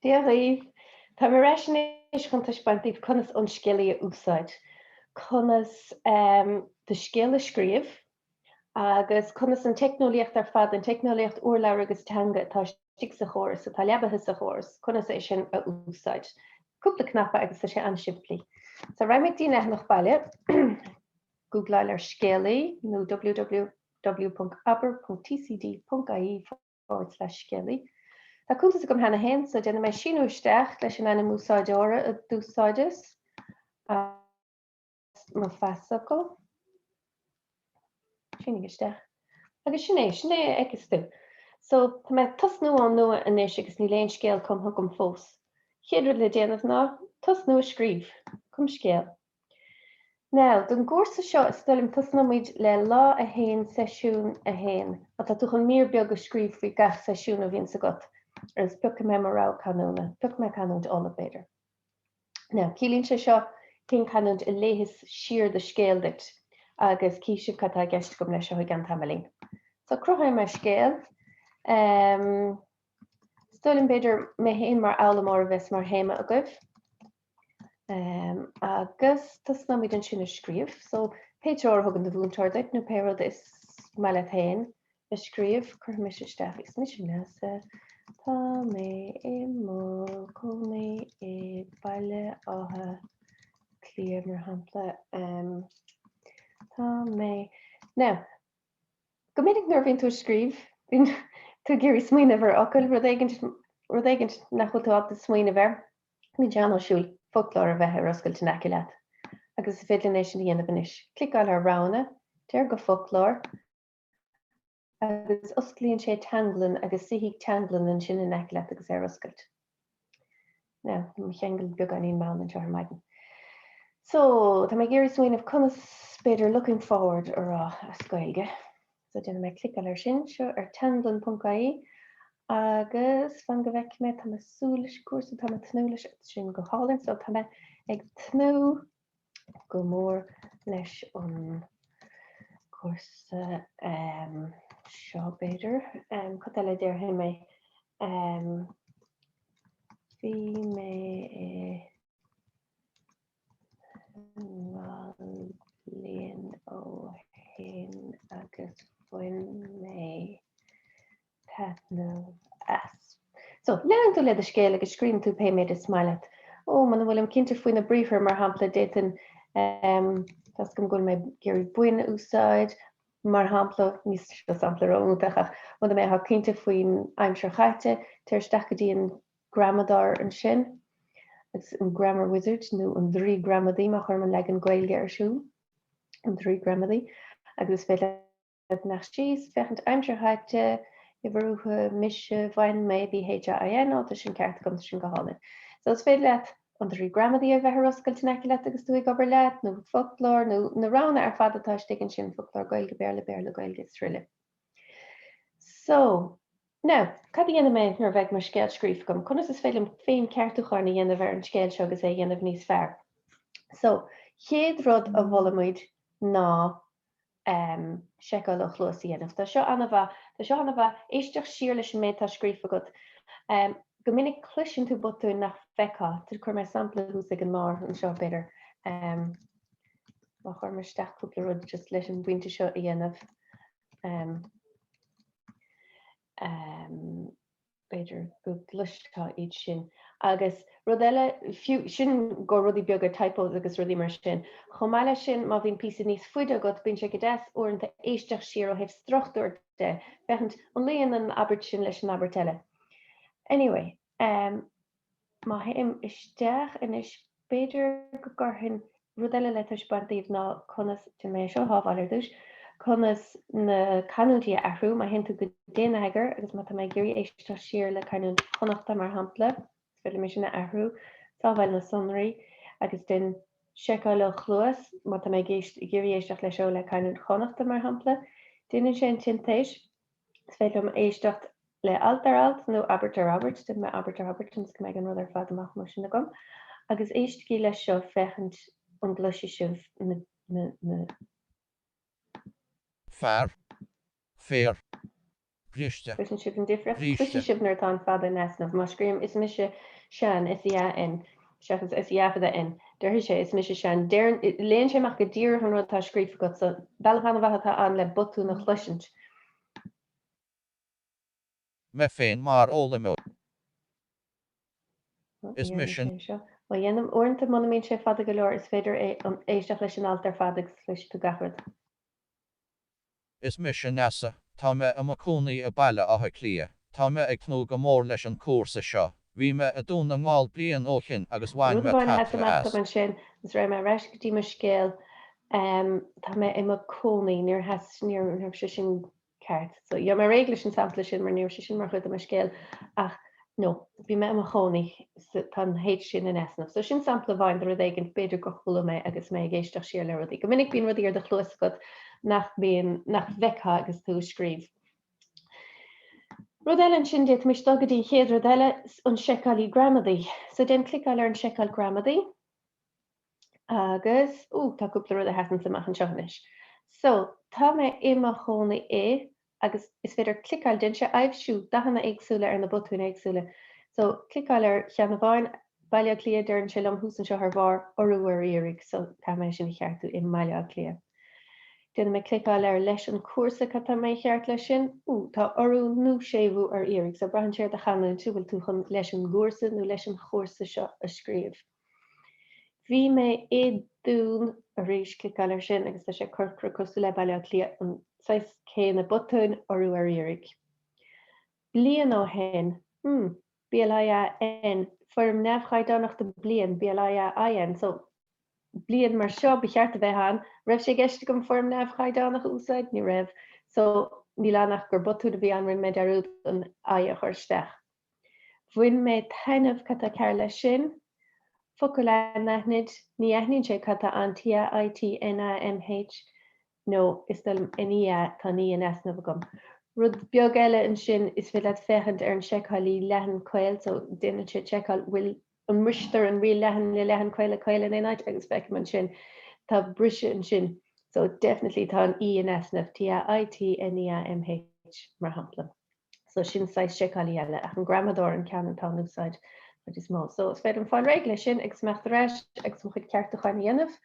Dia dhaoibh! Táim ar ais anois chun taispeáint daoibh conas an Scéalaí a úsáid, conas do scéal a scríobh agus conas an teicneolaíocht ar fad, an teicneolaíocht urlabhra agus teanga atá istigh sa chóras, atá leabaithe sa chóras, conas é sin a úsáid. Cúpla cnaipe agus tá sé an-simplí. So raghaidh muid dtí an leathanach baile, googláil ar Scéalaí nó www.abair.tcd.ie forward slash scéalaí. Tá cuntas agam cheana féin, so déanfaidh mé síniú isteach leis an ainm úsáideora a d'úsáideas agus mo phasfhocal. Sínigh isteach. Agus sin é, sin é a fheiceas tú. So, tá mé ag tosnú ón nua anois agus níl aon scéal cumtha agam fós. Chéad rud le déanamh ná tosnú a scríobh. Cum scéal. Now, don gcúrsa seo is dóigh liom tosnóimid le lá 1 seisiún 1. Má tá tú chun mír beag a scríobh faoi gach seisiún a bhíonns agat, agus piocfaidh mé mo rogha canúna, piocfaidh mé canúint Uladh b'fhéidir. Now, ciallaíonn sé seo cén canúint a léifeas siar do scéal duit, agus cífidh sibh cad tá i gceist agam leis seo i gceann tamaillín. So, cruthóidh mé scéal. Um, Is dóigh liom b'fhéidir mé féin mar fhoghlaimeoir a bheas mar théama agaibh. Agus tosnóimid ansin ag scríobh. So pé treoir a thugann do mhúinteoir duit nó pé rud is maith leat féin a scríobh, cuirfidh mise isteach is mise Neasa, tá mé i mo chónaí i Baile Átha Cliath mar shampla. Tá mé. Now, Go minic nuair a bhíonn tú ag scríobh, bíonn tú ag iarraidh smaoineamh ar fhocail, rud éigin, rud éigin nach bhfuil tú ábalta smaoineamh air. Bíonn sé an-áisiúil foclóir a bheith ar oscailt in aice leat. Agus is féidir linn é sin a dhéanamh anois. Cliceáil ar Roghanna, téir go Foclóir, agus osclaíonn sé teanglann agus suífidh teanglann ansin in aice leat agus é ar oscailt. Now, mo cheangal beagáinín mall anseo ar maidin. So, tá mé ag iarraidh smaoineamh conas b'fhéidir looking forward a rá as Gaeilge. So déanfaidh mé cliceáil ar sin, seo ar teanglann.ie agus fan go bhfeicfidh mé, tá mé súil leis an gcúrsa, tá mé tnúth leis sin go hálainn, so tá mé ag tnúth go mór leis an gcúrsa seo b'fhéidir. Cad eile a déarfaidh mé? Bhí mé i nGaillimh bliain ó shin agus bhain mé taitneamh as. So, leanann tú le do scéal agus scríobhann tú pé méid is maith leat. Ó, muna bhfuilim cinnte faoi na briathra, mar shampla, d'fhéadfainn, em, tá 's agam go bhfuil mé ag iarraidh bain a úsáid, mar shampla, ní seo sampla ró-iontach ach muna mbeifeá cinnte faoin aimsir chaite, téir isteach go dtí an gramadóir ansin, agus an grammar wizard nó an draoi gramadaí má chuirim an leagan Gaeilge ar siúl, an draoi gramadaí, agus is féidir Imeacht síos, féachaint aimsir chaite, uimhir uatha, mise, bhain, mé, BHAIN, ó tá sin ceart agam, tá sin go hálainn. So is féidir leat an draoi gramadaí a bheith ar oscailt in aice leat agus tú ag obair leat, nó foclóir, nó na roghanna ar fad atá istigh ansin, foclóir Gaeilge, Béarla, Béarla, Gaeilge is araile. So, now, cad a dhéanfaidh mé nuair a bheidh mo scéal scríofa agam? Conas is féidir liom féin ceartúcháin a dhéanamh ar an scéal seo agus é a dhéanamh níos fearr? So, chéad rud a mholaimid ná seiceáil ó chluas a dhéanamh. Tá seo an-mhaith. Tá seo an-mhaith. Éisteacht siar leis an méid atá scríofa agat. Go minic cloiseann tú botúin nach bhfeicfeá. Chuir mé sampla thuas ag an mbarr anseo, b'fhéidir. Má chuirim isteach cúpla rud just leis an bpointe seo a dhéanamh. B'fhéidir go gcloisfeá iad sin. Agus rud eile, fiú, sin go rudaí beaga, typos agus rudaí mar sin. Chomh maith leis sin, má bhíonn píosa níos faide agat, bíonn sé go deas uaireanta éisteacht siar ó thaobh struchtúir de, féachaint an luíonn an abairt sin leis an abairt eile. Anyway, um, Má théim isteach anois, b'fhéidir go gcuirfinn rud eile le taispeáint daoibh ná conas, déanfaidh mé é seo a shábháil ar dtús, conas na canúintí a athrú. Má théann tú go Déan Eagar agus má tá mé ag iarraidh éisteacht siar le canúint Chonnachta mar shampla, is féidir liom é sin a athrú, sábháil na sonraí agus déan seiceáil ó chluas, má tá mé ag iarraidh éisteacht leis seo le canúint Chonnachta mar shampla, déanann sé an tsintéis. Is féidir liom éisteacht le alt ar alt nó abairt ar abairt, déanfaidh mé abairt ar abairt ionas go mbeidh an rud ar fad amach mar sin agam. Agus éistigí leis seo féachaint an gcloisfidh sibh na, na, na. Fear. Féar. Briste. Cloiseann sibh an difríocht? Bríste. Cloisfidh sibh nuair atá an fada in easnamh. Má scríobhaim is mise Seán, S-E-A-N, seachas S-E-A fada N, déarfaidh sé is mise Seán. Deireann, léann sé amach go díreach an rud atá scríofa agat, so bealach an-mhaith atá ann le botúin a chloisint. Mé féin mar fhoghlaimeoir. Is mise. Má dhéanaim, uaireanta muna mbíonn sé fada go leor is féidir é, éisteacht leis an alt ar fad agus cloisfidh tú gach rud. Is mise Neasa. Tá mé i mo cónaí i Baile Átha Cliath. Tá mé ag tnúth go mór leis an cúrsa seo. Bhí mé i Dún na nGall bliain ó shin agus bhain Rud mé amháin a taitneamh sheas amach as. dom ansin, agus raghaidh mé ar ais go dtí mo scéal, tá mé i mo cónaí, níor sheas, ní raibh sé sin ceart. So, gheobhaidh mé réidh leis an sampla sin mar ní raibh sé sin mar chuid de mo scéal ach no, bhí mé i mo chónaí, so tá an H sin in easnamh. So sin sampla amháin de rud éigin b'fhéidir gur chuala mé agus mé ag éisteacht siar le rudaí. Go minic bíonn rudaí ar do chluas agat nach mbíonn, nach bhfeicfeá agus tú ag scríobh. Rud eile ansin, d'fhéadfaimis dul go dtí an chéad rud eile, an seiceálaí gramadaí. So déan cliceáil ar an seiceáil gramadaí. Agus, ó, tá cúpla rud a sheasanns amach anseo anois. So, tá mé i mo chónaí i, agus is féidir cliceáil, déanann sé aibhsiú, dathanna éagsúla ar na botúin éagsúla. So, cliceáil ar cheann amháin, Baile Átha Cliath, deireann sé liom thuas anseo ar bharr, urú ar iarraidh, so caithfidh mé sin a cheartú i mBaile Átha Cliath. Déanfaidh mé cliceáil ar leis an cúrsa, cad tá mícheart leis sin? Ó, tá urú nó séimhiú ar iarraidh, so braitheann sé ar do chanúint, an bhfuil tú chun leis an gcúrsa nó leis an chúrsa seo a scríobh. Bhí mé i Dún, arís, cliceáil air sin agus tá sé corcra cosúil le Baile Átha Cliath, an saghas céanna botúin, urú ar iarraidh. Bliain ó shin, hmm, B-L-I-A-N, foirm neamhchaighdeánach de bliain, B-L-I-A-I-N, so bliain mar seo ba cheart a bheith ann. Raibh sé i gceist agam foirm neamhchaighdeánach a úsáid? Ní raibh. So, níl ann ach gur botún a bhí ann, rinne mé dearúd an I a chur isteach. Bhain mé taitneamh, cad tá cearr leis sin? Focal anaithnid, ní aithníonn sé cad tá ann, T-A-I-T-N-A-M-H, nó is dóigh liom N-E-A, tá an E in easnamh agam. Rud beag eile ansin, is féidir leat féachaint ar an seiceálaí leathan caol, so déanann sé seiceáil bhfuil, an mbristear an riail leathan le leathan caol le caol in aon áit agus feicim ansin tá briseadh ansin so definitely tá an E in easnamh, T-A-I-T-N-E-A-M-H mar shampla. So sin saghas seiceálaí eile ach an gramadóir an ceann atá in úsáid chuid is mó. So is féidir liom fáil réidh leis sin agus imeacht ar ais agus mo chuid ceartúcháin a dhéanamh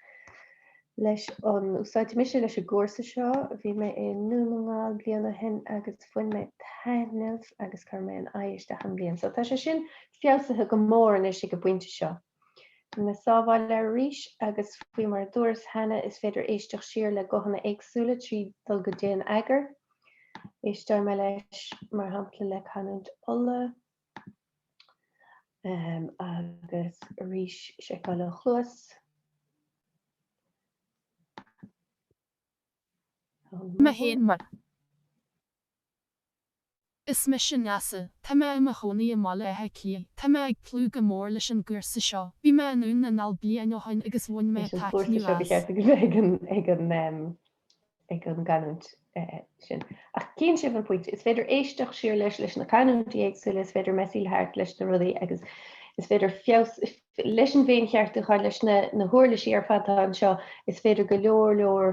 leis an úsáidfidh mise leis an gcúrsa seo. Bhí mé i nDún na nGall bliain ó shin agus bhain mé taitneamh agus chuir mé an I isteach i mbliain. So tá sé sin feabhsaithe go mór anois ag an bpointe seo. Déanfaidh mé sábháil air arís agus faoi mar a dúras cheana is féidir éisteacht siar le guthanna éagsúla trí dul go Déan Eagar. Éisteoidh mé leis mar shampla le canúint Uladh agus arís seiceáil ó chluas. Mé féin mar. Is mise Neasa. Tá mé i mo chónaí i mBaile Átha Cliath. Tá mé ag tnúth go mór leis an gcúrsa seo. Bhí mé i nDún na nGall bliain ó shin agus bhain mé Leis an chúrsa taitneamh seo ba as. cheart go bheith ag an ag an ag an gcanúint sin. Ach cíonn sibh an pointe. Is féidir éisteacht siar leis leis na canúintí éagsúla, is féidir messaíl thart leis na rudaí agus is féidir feabhas Leis an bhféincheartúchán, leis na huirlisí ar fad atá anseo, is féidir go leor leor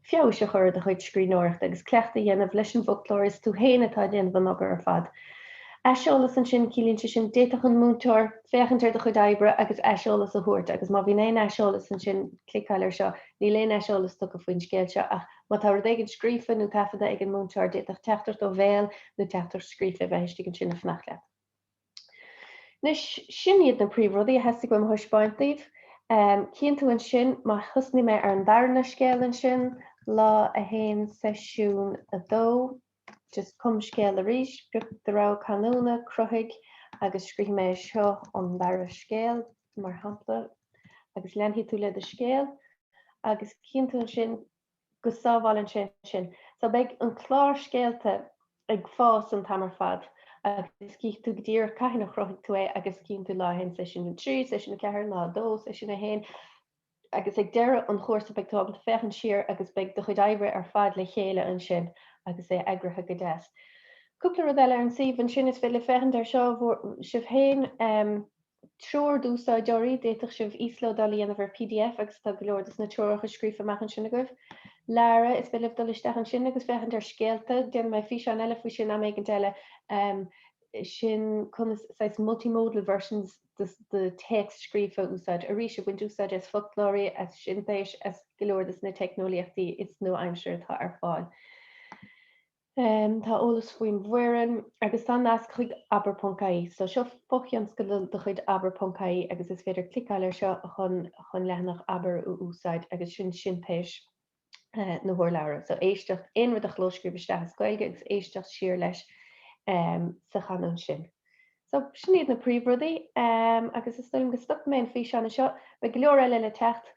feabhais a chur ar do chuid scríbhneoireachta agus cleachtadh a dhéanamh leis an bhfoclóir, is tú féin atá ag déanamh an obair ar fad. Aiseolas ansin, ciallaíonn sé sin, d'fhéadfadh an múinteoir féachaint ar do chuid oibre agus aiseolas a thabhairt agus má bhíonn aon aiseolas ansin, cliceáil air seo. Níl aon aiseolas tugtha faoin scéal seo ach má tá rud éigin scríofa nó taifeadta ag an múinteoir, d'fhéadfadh teachtaireacht ó bhéal nó teachtaireacht scríofa a bheith istigh ansin ag fanacht leat. Anois, sin iad na príomhrudaí a theastaigh uaim a thaispeáint daoibh. Cíonn tú ansin, má thosnaigh mé ar an darna scéal ansin, lá 1, seisiún 2, just cum scéal arís, pioc do rogha canúna, cruthaigh, agus scríobfaidh mé seo an dara scéal, mar shampla, agus leanfaidh tú le do scéal, agus cíonn tú ansin, go sábhálann sé ansin. So beidh an clár scéalta ag fás an t-am ar fad agus cífidh tú go díreach cathain a chruthaigh tú é agus cíonn tú lá 1 seisiún 3, seisiún 4, lá 2, seisiún 1 agus ag deireadh an chúrsa beidh tú ábalta féachaint siar agus beidh do chuid oibre ar fad le chéile ansin agus é eagraithe go deas. Cúpla rud eile ar an suíomh ansin is féidir libh féachaint air seo sibh féin. Treoir d'úsáideoirí, D'fhéadfadh sibh íoslódáil a dhéanamh ar pdf agus tá go leor de na treoracha scríofa amach ansin agaibh. Lara, is féidir libh dul isteach ansin agus féachaint ar scéalta, déanfaidh mé físeán eile faoi sin am éigint eile, sin conas saghas multimodal versions de téacs scríofa a úsáid. Arís, ag baint úsáid as foclóirí, as sintéis, as go leor de na teicneolaíochtaí is nua-aimseartha atá ar fáil. Tá eolas faoin bhfoireann agus tá nasc chuig abair.ie. So seo fothionscadal de chuid abair.ie agus is féidir cliceáil air seo chun chun leathanach abair a úsáid agus sin sintéis na hurlabhra. So éisteacht, aon rud a chlóscríobh isteach as Gaeilge agus éisteacht siar leis sa chanúint sin. So sin iad na príomhrudaí agus is dóigh liom go stopfaidh mé an físeán anseo. Beidh go leor eile le teacht.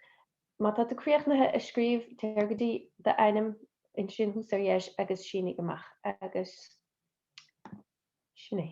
Má tá tú críochnaithe a scríobh, téir go dtí d'ainm ansin thuas ar dheis agus sínigh amach agus sin é.